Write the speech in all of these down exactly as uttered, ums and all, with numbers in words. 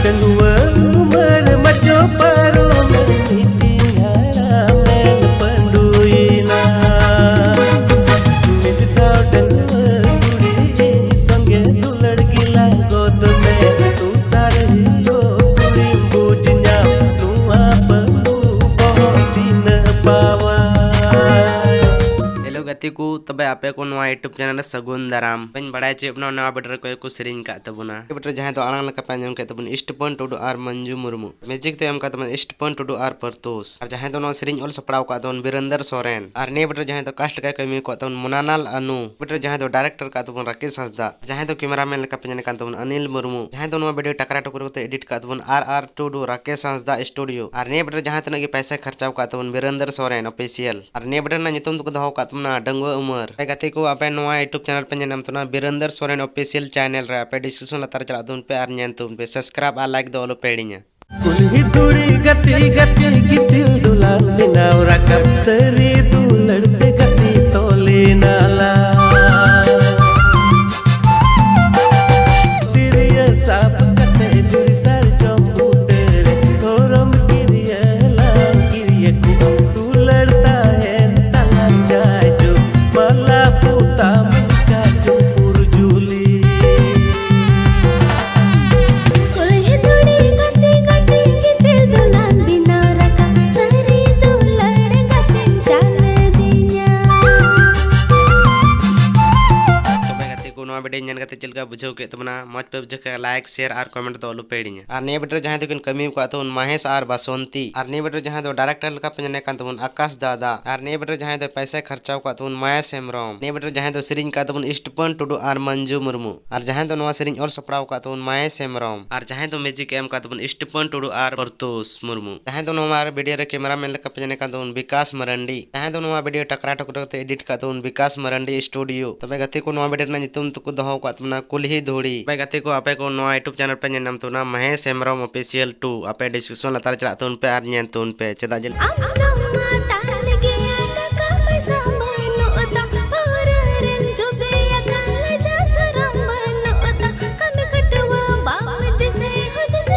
ᱰᱟᱺᱜᱩᱣᱟᱹ ᱩᱢᱮᱨ ᱢᱟᱪᱚ ᱯᱟᱨᱚᱢ ᱢᱤᱫᱴᱤᱱ ᱦᱟᱲᱟᱢᱮ ᱯᱟᱹᱰᱩᱭᱮᱱᱟ᱾ ᱢᱤᱫ ᱫᱷᱟᱣ ᱰᱟᱺᱜᱩᱣᱟᱹ ᱠᱩᱲᱤ ᱤᱧ ᱥᱚᱸᱜᱮ ᱫᱩᱞᱟᱹᱲ ᱜᱮᱞᱟ ᱜᱚᱫ ᱢᱮ᱾ ᱫᱚᱥᱟᱨ ᱦᱤᱞᱳᱜ ᱠᱩᱲᱤᱢ ᱵᱩᱡᱽ ᱧᱟᱢ ᱱᱚᱣᱟ ᱯᱟᱹᱰᱩ ᱵᱚᱦᱚᱜ ᱛᱤᱱᱟᱹᱜ ᱯᱟᱣᱟᱨ᱾ ᱦᱮᱞᱳ ᱜᱟᱛᱮ ᱠᱚ, ᱛᱚᱵᱮ ᱟᱯᱮ ᱠᱚ ᱱᱚᱣᱟ YouTube ᱪᱮᱱᱮᱞ ᱨᱮ ᱥᱟᱹᱜᱩᱱ ᱫᱟᱨᱟᱢ᱾ ᱵᱟᱹᱧ ᱵᱟᱲᱟᱭ ᱦᱚᱪᱚᱭᱮᱫ ᱵᱚᱱᱟ ᱱᱚᱣᱟ ᱵᱤᱰᱤᱭᱳ ᱨᱮ ᱚᱠᱚᱭ ᱠᱚ ᱥᱮᱨᱮᱧ ᱠᱟᱜ ᱛᱟᱵᱚᱱᱟ᱾ ᱵᱤᱰᱤᱭᱳ ᱨᱮ ᱡᱟᱦᱟᱸᱭ ᱫᱚ ᱟᱲᱟᱝ ᱞᱮᱠᱟ ᱯᱮ ᱟᱸᱡᱚᱢ ᱠᱮᱫ ᱛᱟᱵᱚᱱ ᱤᱥᱴᱯᱚᱱ ᱴᱩᱰᱩ ᱟᱨ ᱢᱚᱧᱡᱩ ᱢᱩᱨᱢᱩ᱾ ᱢᱤᱭᱩᱡᱤᱠ ᱫᱚ ᱮᱢ ᱠᱟᱜ ᱛᱟᱵᱚᱱ ᱤᱥᱴᱯᱚᱱ ᱴᱩᱰᱩ ᱟᱨ ᱯᱟᱨᱛᱳᱥ᱾ ᱟᱨ ᱡᱟᱦᱟᱸᱭ ᱫᱚ ᱱᱚᱣᱟ ᱥᱮᱨᱮᱧ ᱚᱞ ᱥᱟᱯᱲᱟᱣ ᱠᱟᱜ ᱛᱟᱵᱚᱱ ᱵᱤᱨᱮᱱᱫᱚᱨ ᱥᱚᱨᱮᱱ᱾ ᱟᱨ ᱱᱤᱭᱟᱹ ᱵᱤᱰᱤᱭᱳ ᱨᱮ ᱡᱟᱦᱟᱸᱭ ᱫᱚ ᱠᱟᱥᱴ ᱞᱮᱠᱟᱭ ᱠᱟᱹᱢᱤ ᱠᱟᱜ ᱛᱟᱵᱚᱱ ᱢᱚᱱᱟᱱᱟᱞ ᱟᱱᱩ᱾ ᱵᱤᱰᱤᱭᱳ ᱨᱮ ᱡᱟᱦᱟᱸᱭ ᱫᱚ ᱰᱟᱭᱨᱮᱠᱴᱚᱨ ᱠᱟᱜ ᱛᱟᱵᱚᱱ ᱨᱟᱠᱮᱥ ᱦᱟᱸᱥᱫᱟ᱾ ᱡᱟᱦᱟᱸᱭ ᱫᱚ ᱠᱮᱢᱮᱨᱟᱢᱮᱱ ᱞᱮᱠᱟ ᱯᱮ ᱧᱮᱞ ᱠᱟᱱ ᱛᱟᱵᱚᱱ ᱚᱱᱤᱞ ᱢᱩᱨᱢᱩ᱾ ᱡᱟᱦᱟᱸᱭ ᱫᱚ ᱱᱚᱣᱟ ᱵᱤᱰᱤᱭᱳ ᱴᱟᱠᱨᱟ ᱴᱩᱠᱨᱟ ᱠᱟᱛᱮ ᱮᱰᱤᱴ ᱠᱟᱜ ᱛᱟᱵᱚᱱ ᱟᱨ ᱟᱨ ᱴᱩᱰᱩ ᱨᱟᱠᱮᱥ ᱦᱟᱸᱥᱫᱟ ᱥᱴᱩᱰᱤᱭᱳ᱾ ᱟᱨ ᱱᱤᱭᱟᱹ ᱵᱤᱰᱤᱭᱳ ᱨᱮ ᱡᱟᱦᱟᱸ ᱛᱤᱱᱟᱹᱜ ᱜᱮ ᱯᱚᱭᱥᱟᱭ ᱠᱷᱚᱨᱪᱟᱣ ᱠᱟᱜ ᱛᱟᱵᱚᱱ ᱵᱤᱨᱮᱱᱫᱚᱨ ᱥᱚᱨᱮᱱ ᱚᱯᱷᱤᱥᱤᱭᱟᱞ᱾ ᱟᱨ ᱱᱤᱭᱟᱹ ᱵᱤᱰᱤᱭᱳ ᱨᱮᱱᱟᱜ ᱧᱩᱛᱩᱢ ᱫᱚᱠᱚ ᱫᱚᱦᱚ ᱠᱟᱜ ᱛᱟᱵᱚᱱᱟ ᱰᱟᱺᱜᱩᱣᱟᱹ ᱩᱢᱮᱨ᱾ ᱦᱳᱭ ᱜᱟᱛᱮ ᱠᱚ, ᱟᱯᱮ ᱱᱚᱣᱟ YouTube ᱪᱮᱱᱮᱞ ᱯᱮ ᱧᱮᱞ ᱧᱟᱢ ᱛᱟᱵᱚᱱᱟ ᱵᱤᱨᱮᱱᱫᱚᱨ ᱥᱚᱨᱮᱱ ᱚᱯᱷᱤᱥᱤᱭᱟᱞ ᱪᱮᱱᱮᱞ ᱨᱮ᱾ ᱟᱯᱮ ᱰᱤᱥᱠᱨᱤᱯᱥᱚᱱ ᱞᱟᱛᱟᱨ ᱨᱮ ᱪᱟᱞᱟᱜ ᱛᱟᱵᱚᱱ ᱯᱮ ᱟᱨ ᱧᱮᱞ ᱛᱟᱵᱚᱱ ᱯᱮ, ᱥᱟᱵᱥᱠᱨᱟᱭᱤᱵ ᱟᱨ ᱞᱟᱭᱤᱠ ᱫᱚ ᱟᱞᱚ ᱯᱮ ᱦᱤᱲᱤᱧᱟ᱾ ᱠᱩᱞᱦᱤ ᱫᱷᱩᱲᱤ ᱜᱟᱛᱮ ᱜᱟᱛᱮ ᱜᱤᱛᱤᱞ ᱫᱚᱞᱟᱱ ᱵᱮᱱᱟᱣ ᱨᱟᱠᱟᱵ ᱥᱟᱹᱨᱤ ᱫᱩᱞᱟᱹᱲ ᱛᱮ ᱜᱟᱛᱮ ᱛᱚᱞᱮ ᱱᱟᱞᱟ᱾ ᱛᱤᱨᱭᱟᱹ ᱥᱟᱵ ᱠᱟᱛᱮ ᱫᱷᱤᱨᱤ ᱥᱟᱨᱡᱚᱢ ᱵᱩᱴᱟᱹᱨᱮ ᱫᱷᱚᱨᱚᱢ ᱠᱤᱨᱭᱟᱹ ᱞᱟᱝ ᱠᱤᱨᱭᱟᱹ ᱠᱚᱜᱼᱟ᱾ ᱫᱩᱞᱟᱹᱲ ᱛᱟᱦᱮᱱ ᱛᱟᱞᱟᱝ ᱡᱟᱭᱡᱩᱜᱽ ᱢᱟᱞᱟ ᱯᱚᱛᱟᱢ ᱞᱮᱠᱟ ᱪᱩᱯᱩᱨ ᱡᱩᱞᱤ᱾ ᱠᱩᱞᱦᱤ ᱫᱷᱩᱲᱤ ᱜᱟᱛᱮ ᱜᱟᱛᱮ ᱜᱤᱛᱤᱞ ᱫᱚᱞᱟᱱ ᱵᱮᱱᱟᱣ ᱨᱟᱠᱟᱵ ᱥᱟᱹᱨᱤ ᱫᱩᱞᱟᱹᱲ ᱜᱟᱛᱮᱢ ᱪᱟᱞ ᱫᱤᱧᱟ᱾ ᱛᱚᱵᱮ ᱜᱟᱛᱮ ᱠᱚ, ᱱᱚᱣᱟ ᱵᱤᱰᱤᱭᱳ ᱧᱮᱞ ᱠᱟᱛᱮ ᱪᱮᱫ ᱞᱮᱠᱟ ᱵᱩᱡᱷᱟᱹᱣ ᱠᱮᱫ ᱛᱟᱵᱚᱱᱟ? ᱢᱚᱡᱽ ᱯᱮ ᱵᱩᱡᱷᱟᱹᱣ ᱠᱷᱟᱱ ᱞᱟᱭᱤᱠ, ᱥᱮᱭᱟᱨ ᱟᱨ ᱠᱚᱢᱮᱱᱴ ᱫᱚ ᱟᱞᱚ ᱯᱮ ᱦᱤᱲᱤᱧᱟ᱾ ᱟᱨ ᱱᱤᱭᱟᱹ ᱵᱤᱰᱤᱭᱳ ᱨᱮ ᱡᱟᱦᱟᱸᱭ ᱫᱚᱠᱤᱱ ᱠᱟᱹᱢᱤ ᱟᱠᱟᱫ ᱛᱟᱵᱚᱱ ᱢᱚᱦᱮᱥ ᱟᱨ ᱵᱟᱥᱚᱱᱛᱤ, ᱟᱨ ᱱᱤᱭᱟᱹ ᱵᱤᱰᱤᱭᱳ ᱨᱮ ᱡᱟᱦᱟᱸᱭ ᱫᱚ ᱰᱟᱭᱨᱮᱠᱴᱚᱨ ᱞᱮᱠᱟ ᱯᱮ ᱧᱮᱞᱮ ᱠᱟᱱ ᱛᱟᱵᱚᱱ ᱟᱠᱟᱥ ᱫᱟᱫᱟ, ᱟᱨ ᱱᱤᱭᱟᱹ ᱵᱤᱰᱤᱭᱳ ᱨᱮ ᱡᱟᱦᱟᱸᱭ ᱫᱚ ᱯᱚᱭᱥᱟᱭ ᱠᱷᱚᱨᱪᱟᱣ ᱟᱠᱟᱫ ᱛᱟᱵᱚᱱ ᱢᱚᱦᱮᱥ ᱦᱮᱢᱵᱨᱚᱢ, ᱱᱤᱭᱟᱹ ᱵᱤᱰᱤᱭᱳ ᱨᱮ ᱡᱟᱦᱟᱸᱭ ᱫᱚ ᱥᱮᱨᱮᱧ ᱟᱠᱟᱫ ᱛᱟᱵᱚᱱ ᱤᱥᱴᱯᱚᱱ ᱴᱩᱰᱩ ᱟᱨ ᱢᱚᱧᱡᱩ ᱢᱩᱨᱢᱩ, ᱟᱨ ᱡᱟᱦᱟᱸᱭ ᱫᱚ ᱱᱚᱣᱟ ᱥᱮᱨᱮᱧ ᱚᱞ ᱥᱟᱯᱲᱟᱣ ᱟᱠᱟᱫ ᱛᱟᱵᱚᱱ ᱢᱚᱦᱮᱥ ᱦᱮᱢᱵᱨᱚᱢ, ᱟᱨ ᱡᱟᱦᱟᱸᱭ ᱫᱚ ᱢᱤᱭᱩᱡᱤᱠ ᱮ ᱮᱢ ᱟᱠᱟᱫ ᱛᱟᱵᱚᱱ ᱤᱥᱴᱯᱚᱱ ᱴᱩᱰᱩ ᱟᱨ ᱯᱚᱨᱛᱩᱥ ᱢᱩᱨᱢᱩ, ᱡᱟᱦᱟᱸᱭ ᱫᱚ ᱱᱚᱣᱟ ᱵᱤᱰᱤᱭᱳ ᱨᱮ ᱠᱮᱢᱮᱨᱟᱢᱮᱱ ᱞᱮᱠᱟ ᱯᱮ ᱧᱮᱞᱮ ᱠᱟᱱ ᱛᱟᱵᱚᱱ ᱵᱤᱠᱟᱥ ᱢᱟᱨᱟᱱᱰᱤ, ᱡᱟᱦᱟᱸᱭ ᱫᱚ ᱱᱚᱣᱟ ᱵᱤᱰᱤᱭᱳ ᱴᱟᱠᱨᱟ ᱴᱩᱠᱨᱟ ᱠᱟᱛᱮ ᱮᱰᱤᱴ ᱟᱠᱟᱫ ᱛᱟᱵᱚᱱ ᱵᱤᱠᱟᱥ ᱢᱟᱨᱟᱱᱰᱤ ᱥᱴᱩᱰᱤᱭᱳ᱾ ᱛᱚᱵᱮ ᱜᱟᱛᱮ ᱠᱚ, ᱱᱚᱣᱟ ᱵᱤᱰᱤᱭᱳ ᱨᱮᱱᱟᱜ ᱧᱩᱛᱩᱢ ᱫᱚᱠᱚ ᱫᱚᱦᱚ ᱟᱠᱟᱫ ᱛᱟᱵᱚᱱᱟ ᱠᱩᱞᱦᱤ ᱫᱷᱩᱲᱤ᱾ ᱛᱚᱵᱮ ᱜᱟᱛᱮ ᱠᱚ, ᱟᱯᱮ ᱠᱚ ᱱᱚᱣᱟ YouTube ᱪᱮᱱᱮᱞ ᱯᱮ ᱧᱮᱞ ᱧᱟᱢ ᱛᱟᱵᱚᱱᱟ ᱢᱚᱦᱮᱥ ᱦᱮᱢᱵᱨᱚᱢ ᱚᱯᱷᱤᱥᱤᱭᱟᱞ ᱴᱩ᱾ ᱟᱯᱮ ᱰᱤᱥᱠᱨᱤᱯᱥᱚᱱ ᱞᱟᱛᱟᱨ ᱨᱮ ᱪᱟᱞᱟᱜ ᱛᱟᱵᱚᱱ ᱯᱮ ᱟᱨ ᱧᱮᱞ ᱛᱟᱵᱚᱱ ᱯᱮ, ᱪᱮᱫᱟᱜ ᱡᱮ ᱟᱢ ᱫᱚ ᱢᱟᱛᱟᱞ ᱜᱮᱭᱟ, ᱴᱟᱠᱟ ᱯᱚᱭᱥᱟ ᱵᱟᱹᱱᱩᱜ ᱛᱟᱢ, ᱯᱟᱹᱣᱨᱟᱹ ᱨᱮᱢ ᱡᱚᱵᱮ ᱟᱠᱟᱱ, ᱞᱟᱡᱟ ᱥᱚᱨᱚᱢ ᱵᱟᱹᱱᱩᱜ ᱛᱟᱢ, ᱠᱟᱹᱢᱤ ᱠᱷᱟᱴᱩᱣᱟᱹ ᱵᱟᱢ ᱫᱤᱥᱟᱹᱭ, ᱦᱩᱫᱤᱥ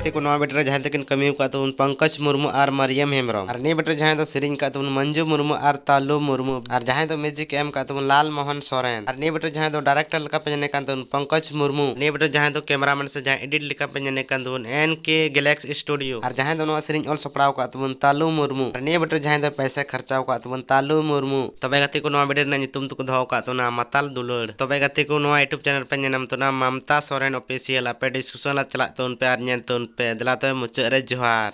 ᱛᱮᱠᱚ ᱱᱚᱣᱟ video ᱨᱮ ᱡᱟᱦᱟᱸᱭ ᱛᱟᱹᱠᱤᱱ ᱠᱟᱹᱢᱤ ᱟᱠᱟᱫ ᱛᱟᱵᱚᱱ ᱯᱚᱝᱠᱚᱡᱽ ᱢᱩᱨᱢᱩ ᱟᱨ ᱢᱟᱨᱤᱭᱟᱢ ᱦᱮᱢᱵᱨᱚᱢ, ᱟᱨ ᱱᱤᱭᱟᱹ video ᱨᱮ ᱡᱟᱦᱟᱸᱭ ᱫᱚ ᱥᱮᱨᱮᱧ ᱟᱠᱟᱫ ᱛᱟᱵᱚᱱ ᱢᱚᱧᱡᱩ ᱢᱩᱨᱢᱩ ᱟᱨ ᱛᱟᱞᱩ ᱢᱩᱨᱢᱩ, ᱟᱨ ᱡᱟᱦᱟᱸᱭ ᱫᱚ music ᱮᱢ ᱟᱠᱟᱫ ᱛᱟᱵᱚᱱ ᱞᱟᱞ ᱢᱳᱦᱚᱱ ᱥᱚᱨᱮᱱ, ᱟᱨ ᱱᱤᱭᱟᱹ video ᱨᱮ ᱡᱟᱦᱟᱸᱭ ᱫᱚ director ᱞᱮᱠᱟ ᱯᱮ ᱧᱮᱞᱮ ᱠᱟᱱ ᱛᱟᱵᱚᱱ ᱯᱚᱝᱠᱚᱡᱽ ᱢᱩᱨᱢᱩ, ᱱᱤᱭᱟᱹ video ᱨᱮ ᱡᱟᱦᱟᱸᱭ ᱫᱚ cameraman ᱥᱮ ᱡᱟᱦᱟᱸᱭ edit ᱞᱮᱠᱟ ᱯᱮ ᱧᱮᱞᱮ ᱠᱟᱱ ᱛᱟᱵᱚᱱ N K Galaxy Studio, ᱟᱨ ᱡᱟᱦᱟᱸᱭ ᱫᱚ ᱱᱚᱣᱟ ᱥᱮᱨᱮᱧ ᱚᱞ ᱥᱟᱯᱲᱟᱣ ᱟᱠᱟᱫ ᱛᱟᱵᱚᱱ ᱛᱟᱞᱩ ᱢᱩᱨᱢᱩ, ᱟᱨ ᱱᱤᱭᱟᱹ video ᱨᱮ ᱡᱟᱦᱟᱸᱭ ᱫᱚ ᱯᱚᱭᱥᱟ ᱠᱷᱚᱨᱪᱟᱣ ᱟᱠᱟᱫ ᱛᱟᱵᱚᱱ ᱛᱟᱞᱩ ᱢᱩᱨᱢᱩ᱾ ᱛᱚᱵᱮ ᱜᱟᱛᱮ ᱠᱚ, ᱱᱚᱣᱟ video ᱨᱮᱱᱟᱜ ᱧᱩᱛᱩᱢ ᱫᱚᱠᱚ ᱫᱚᱦᱚ ᱟᱠᱟᱫ ᱛᱟᱵᱚᱱᱟ ᱢᱟᱛᱟᱞ ᱫᱩᱞᱟᱹᱲ᱾ ᱛᱚᱵᱮ ᱜᱟᱛᱮ ᱠᱚ, ᱱᱚᱣᱟ YouTube channel ᱯᱮ ᱧᱮᱞ ᱧᱟᱢ ᱛᱟᱵᱚᱱᱟ ᱢᱟᱢᱛᱟ ᱥᱚᱨᱮᱱ Official᱾ ᱟᱯᱮ description ᱨᱮ ᱪᱟᱞᱟᱜ ᱛᱟᱵᱚᱱ ᱯᱮ ᱟᱨ ᱧᱮᱞ ᱛᱟᱵᱚᱱ ᱯᱮ᱾ ᱫᱮᱞᱟ ᱛᱚᱵᱮ ᱢᱩᱪᱟᱹᱫ ᱨᱮ ᱡᱚᱦᱟᱨ᱾